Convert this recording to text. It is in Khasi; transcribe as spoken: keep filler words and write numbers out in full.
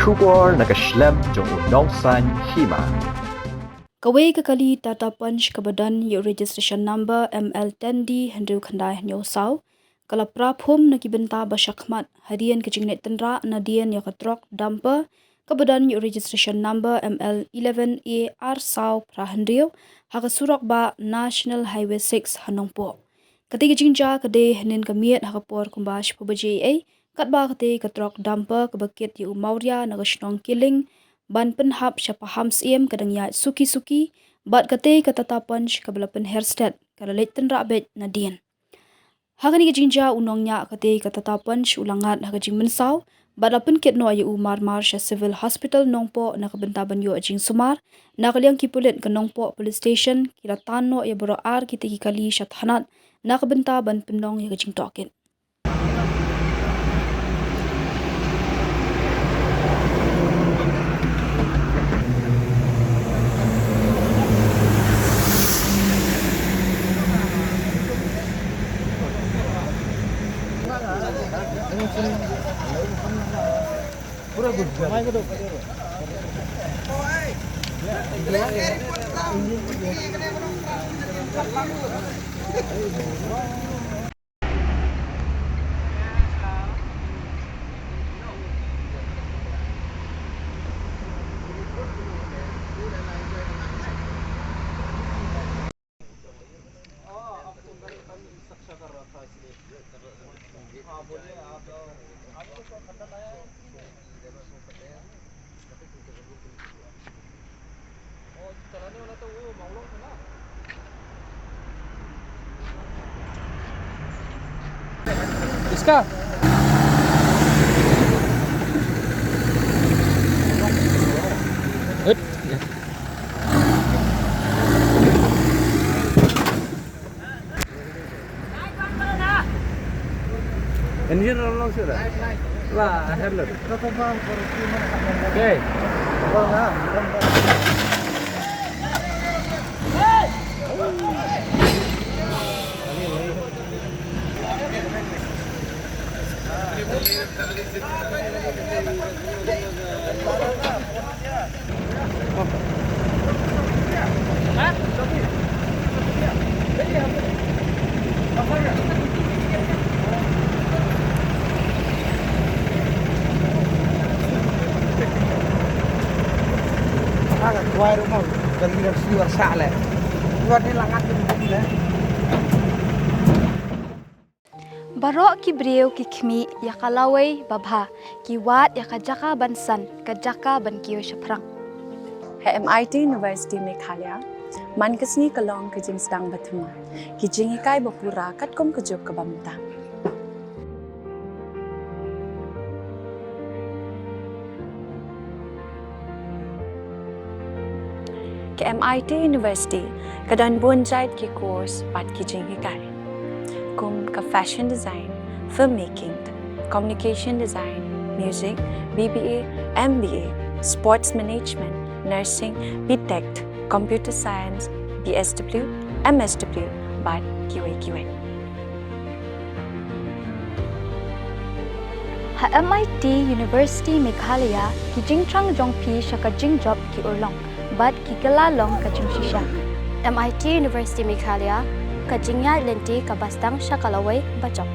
Khubor na ka shlem jong u nongsaiñ hima. Kawei ka kali Tata Punch kaba don ïa u registration number M L ten D hynriew khyndai hynñiew saw ka la pra phum na ki bynta ba shakhmat hadien ka jingleit tynrah nadien ïa ka trok dumper kaba don ïa u registration number M L eleven A ar saw phra hynriew ha ka surok bah National Highway six ha Nongpoh. Katei ka jingjia ka dei hynnin ka miet ha ka por kumba shiphew baje eiei, katba katei ka trok dumper kaba kit ïa u Mawria na ka shnong Kiling ban pynhap sha Pahamsyiem ka dang ïaid suki suki bad katei ka Tata Punch kaba la pynher stet ka la leit tynrah beit nadien. Ha kane ka jingjia u nongñiah katei ka Tata Punch u la ngat ha ka jingmynsaw bad la pynkit noh ïa u marmar sha Civil Hospital Nongpoh na ka bynta ban ïoh jingsumar. Na ka liang ki pulit ka Nongpoh Police Station ki la tan noh ïa baroh ar kitei ki kali sha thanat na ka bynta ban pynlong ïa ka jingtohkit. इसका हट। Engine roll lang sudah. Wah, akhir lu. Oke. Baroh ki briew ki khmih ïa ka lawei babha, ki wad ïa ka jaka ban san, ka jaka ban kiew shaphrang. Ha M I T University Meghalaya, man ka sngi ka long ka jingsdang ba thymmai, ki jinghikai ba pura katkum ka juk kaba mynta. Ka M I T University ka don bun jait ki course bad ki jinghikai, kum ka fashion design, filmmaking, communication design, music, B B A, M B A, sports management, nursing, B Tech, computer science, B S W, M S W bad kiwei kiwei. Ha M I T University Meghalaya, ki jingthrang jong phi sha ka jingjop ki urlong bad ki kylla long ka jingshisha. M I T University Meghalaya, ka jingïaid lynti kaba sdang sha ka lawei bajop.